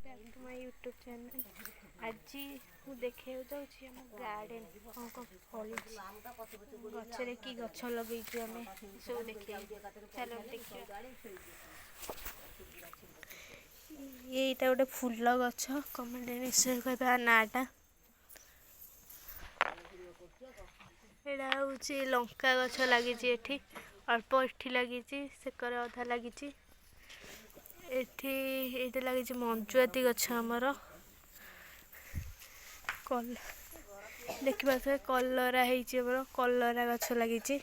Back to my YouTube channel. ଆଜି ମୁଁ ଦେଖେଇବାକୁ ଯାଉଛି ଆମ ଗାର୍ଡ଼େନ୍ କ'ଣ କ'ଣ ଫଳିଛି, ଗଛରେ କି ଗଛ ଲଗେଇଛୁ ଆମେ, ସବୁ ଦେଖେଇବି। ଚାଲନ୍ତୁ ଦେଖିବା। ଏଇଟା ଗୋଟେ ଫୁଲ ଗଛ, କମେଣ୍ଟରେ ନିଶ୍ଚୟ କହିବେ ଆ ନାଁଟା। ଏଇଟା ହେଉଛି ଲଙ୍କା ଗଛ ଲାଗିଛି ଏଠି, ଅଳ୍ପ ଏଠି ଲାଗିଛି, ସେକରେ ଅଧା ଲାଗିଛି। ଏଠି ଏଇଟା ଲାଗିଛି ମଞ୍ଜୁଆତି ଗଛ ଆମର। କଲ ଦେଖିପାରୁଥିବେ, କଲରା ହେଇଛି ଆମର, କଲରା ଗଛ ଲାଗିଛି,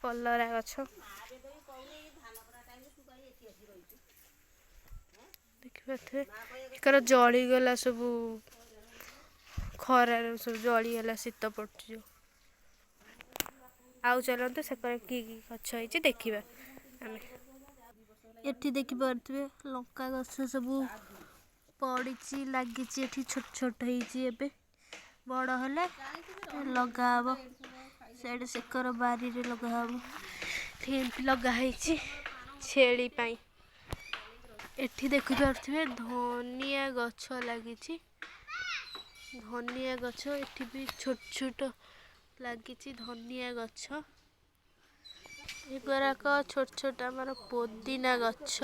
କଲରା ଗଛ ଦେଖିପାରୁଥିବେ। ଏକର ଜଳିଗଲା ସବୁ, ଖରାରେ ସବୁ ଜଳିଗଲା, ଶୀତ ପଡ଼ୁଛି ଯେଉଁ। ଆଉ ଚାଲନ୍ତୁ ସେକରେ କି କି ଗଛ ହେଇଛି ଦେଖିବା ଆମେ। ଏଠି ଦେଖିପାରୁଥିବେ ଲଙ୍କା ଗଛ ସବୁ ପଡ଼ିଛି, ଲାଗିଛି ଏଠି, ଛୋଟ ଛୋଟ ହେଇଛି, ଏବେ ବଡ଼ ହେଲେ ଲଗା ହବ। ସିଆଡ଼େ ସେକର ବାରିରେ ଲଗା ହବ। ଏଠି ଏମିତି ଲଗା ହେଇଛି ଛେଳି ପାଇଁ। ଏଠି ଦେଖିପାରୁଥିବେ ଧନିଆ ଗଛ ଲାଗିଛି, ଧନିଆ ଗଛ ଏଠି ବି ଛୋଟ ଛୋଟ ଲାଗିଛି ଧନିଆ ଗଛ। ଏଗୁଡ଼ାକ ଛୋଟ ଛୋଟ ଆମର ପୋଦିନା ଗଛ।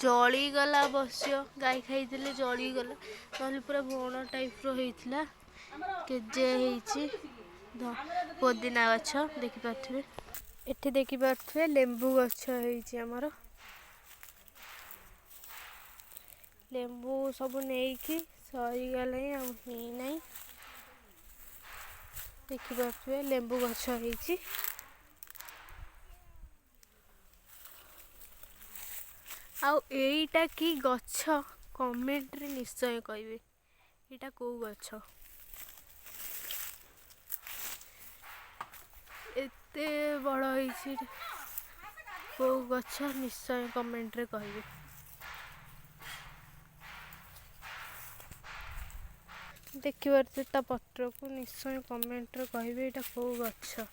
ଜଳିଗଲା ଅବଶ୍ୟ, ଗାଈ ଖାଇଥିଲେ ଜଳିଗଲା, ନହେଲେ ପୁରା ବଣ ଟାଇପ୍ର ହେଇଥିଲା। କେଜେ ହେଇଛି ପୋଦିନା ଗଛ ଦେଖିପାରୁଥିବେ। ଏଠି ଦେଖିପାରୁଥିବେ ଲେମ୍ବୁ ଗଛ ହେଇଛି ଆମର। ଲେମ୍ବୁ ସବୁ ନେଇକି ସରିଗଲାଣି, ଆଉ ହେଇନାହିଁ। ଦେଖିପାରୁଥିବେ ଲେମ୍ବୁ ଗଛ ହେଇଛି। ଆଉ ଏଇଟା କି ଗଛ କମେଣ୍ଟରେ ନିଶ୍ଚୟ କହିବେ, ଏଇଟା କେଉଁ ଗଛ? ଏତେ ବଡ଼ ହେଇଛି, କେଉଁ ଗଛ ନିଶ୍ଚୟ କମେଣ୍ଟରେ କହିବେ। ଦେଖିପାରୁଥିବେ ତା ପତ୍ରକୁ, ନିଶ୍ଚୟ କମେଣ୍ଟରେ କହିବେ ଏଇଟା କେଉଁ ଗଛ,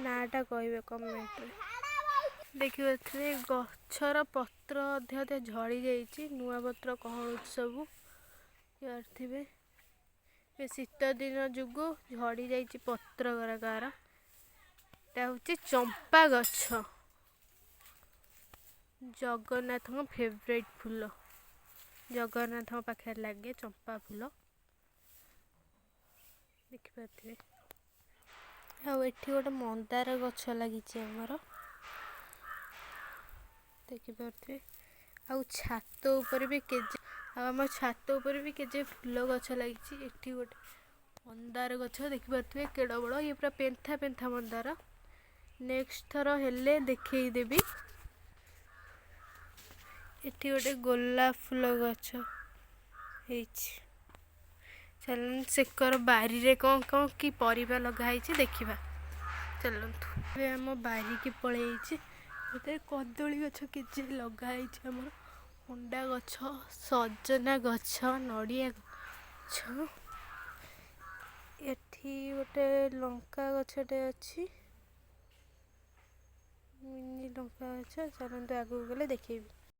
ନାଁଟା କହିବେ କମେଣ୍ଟରେ। ଦେଖିପାରୁଥିବେ ଗଛର ପତ୍ର ଅଧେ ଅଧେ ଝଡ଼ି ଯାଇଛି, ନୂଆ ପତ୍ର କଅଁଳୁଛି ସବୁ। ଦେଖିପାରୁଥିବେ ଏ ଶୀତ ଦିନ ଯୋଗୁଁ ଝଡ଼ି ଯାଇଛି ପତ୍ର ଗୁଡ଼ାକ। ଏଇଟା ହେଉଛି ଚମ୍ପା ଗଛ, ଜଗନ୍ନାଥଙ୍କ ଫେଭରାଇଟ୍ ଫୁଲ, ଜଗନ୍ନାଥଙ୍କ ପାଖରେ ଲାଗେ ଚମ୍ପା ଫୁଲ, ଦେଖିପାରୁଥିବେ। ଆଉ ଏଠି ଗୋଟେ ମନ୍ଦାର ଗଛ ଲାଗିଛି ଆମର, ଦେଖିପାରୁଥିବେ। ଆଉ ଛାତ ଉପରେ ବି କେଜେ, ଆଉ ଆମ ଛାତ ଉପରେ ବି କେଜେ ଫୁଲ ଗଛ ଲାଗିଛି। ଏଠି ଗୋଟେ ମନ୍ଦାର ଗଛ ଦେଖିପାରୁଥିବେ, କେଡ଼େ ବଡ଼, ଇଏ ପୁରା ପେନ୍ଥା ପେନ୍ଥା ମନ୍ଦାର। ନେକ୍ସଟ ଥର ହେଲେ ଦେଖେଇଦେବି। ଏଠି ଗୋଟେ ଗୋଲାପ ଫୁଲ ଗଛ ହେଇଛି। ଚାଲନ୍ତୁ ସେକର ବାରିରେ କ'ଣ କ'ଣ କି ପରିବା ଲଗା ହେଇଛି ଦେଖିବା, ଚାଲନ୍ତୁ। ଏବେ ଆମ ବାରିକି ପଳେଇଛି। ଏଥିରେ କଦଳୀ ଗଛ କିଛି ଲଗା ହେଇଛି ଆମର, ଅଣ୍ଡା ଗଛ, ସଜନା ଗଛ, ନଡ଼ିଆ ଗଛ। ଏଠି ଗୋଟେ ଲଙ୍କା ଗଛଟେ ଅଛି, ମିନି ଲଙ୍କା ଗଛ। ଚାଲନ୍ତୁ ଆଗକୁ ଗଲେ ଦେଖେଇବି।